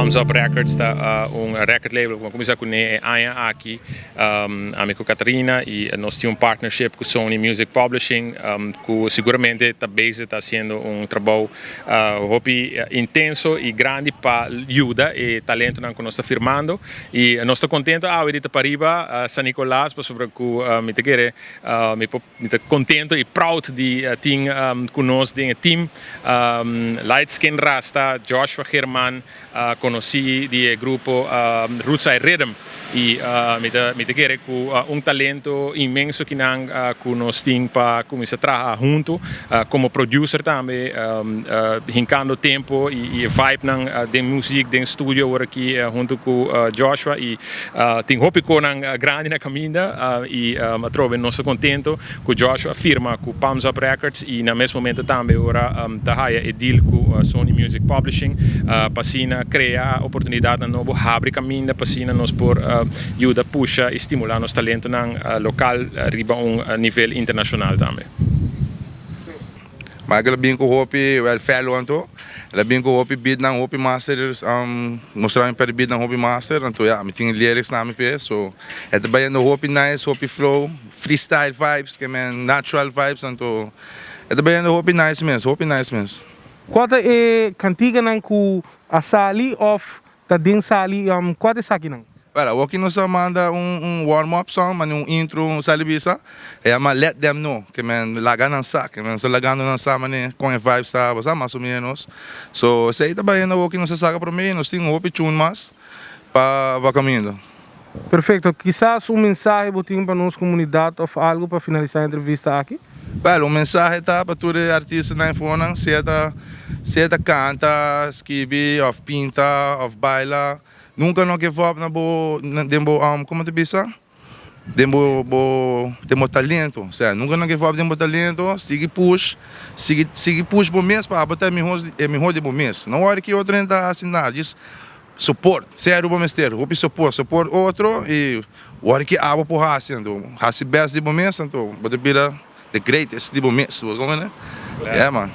Palms Up Records ta un record label ku a kuminsá kuné e aña aki, ami ku Katarina, i nos tin un partnership ku Sony Music Publishing ku siguramente ta bezig ta hasiendo un trabou hopi intenso i grandi pa yuda e talentonan ku nos ta firmando. I nos ta kontento awe di ta pariba San Nicolas pasobra ku mi ta kere mi por Mi ta contento y proud di tin cu nos den e team Light Skin Rasta, Joshua German, conoci di e grupo Rootside Rhythm. Y mi ta mi ta kere cu un talento inmenso kinan cu nos tin pa cuminsa traha hunto como producer tambe, hincando tempo y e vibenan den music den studio awor aki hunto cu Joshua y Tin hopi konan grandi na kaminda i atrobe nos ta kontento ku Joshua a firma ku Palms Up Records i na mes momento tambe ora ta haya e deal ku Sony Music Publishing pa asina krea oportunidatnan nobo, habri kaminda pa asina nos por yuda pusha i stimulá nos talentonan lokal riba un nivel internashonal tambe. Michael a bin ku hopi, well Fellow anto, el a bin ku hopi beatnan, hopi master, mustra mi per beatnan hopi master, anto ya mi tin lyrics na mi p'e, so e ta bayendo hopi nice, hopi flow, freestyle vibes, ke men natural vibes, anto e ta bayendo hopi nice mes, hopi nice mes. Kua ta e kantikanan ku a sali òf Ta den sali kua ta esakinan? Well, awoki nos a manda un un warm up song, manda un intro, un sali bisa, e yama Let Them Know, ke men laga nan sa, ke men nos ta lagando nan sa mane kon e vibes ta, bo sa, mas o menos. So, esei ta bayendo awoki nos a saka prome i nos tin hopi tune mas pa pa kaminda. Perfecto. Kisas un mensahe bo tin pa nos comunidad of algo pa finalisa e entrevista aki? Wel, un mensahe ta pa tur e artistanan e fonan, sea ta sea ta canta, skibi of pinta of baila, nunca no give up na bo den bo como ta bisa? Den bo bo den bo talento, osea nunca no give up den bo talento, sigui push, sigui sigui push bo mes pa abo ta e miho e miho di bo mes, no wori ki otro hende ta haci nada, djis Support, sea Aruba mester hopi support, support otro y wor ki abo por haci anto haci best di bo mes anto bo ta bira the greatest di bo mes, bo comprende? Yeah man.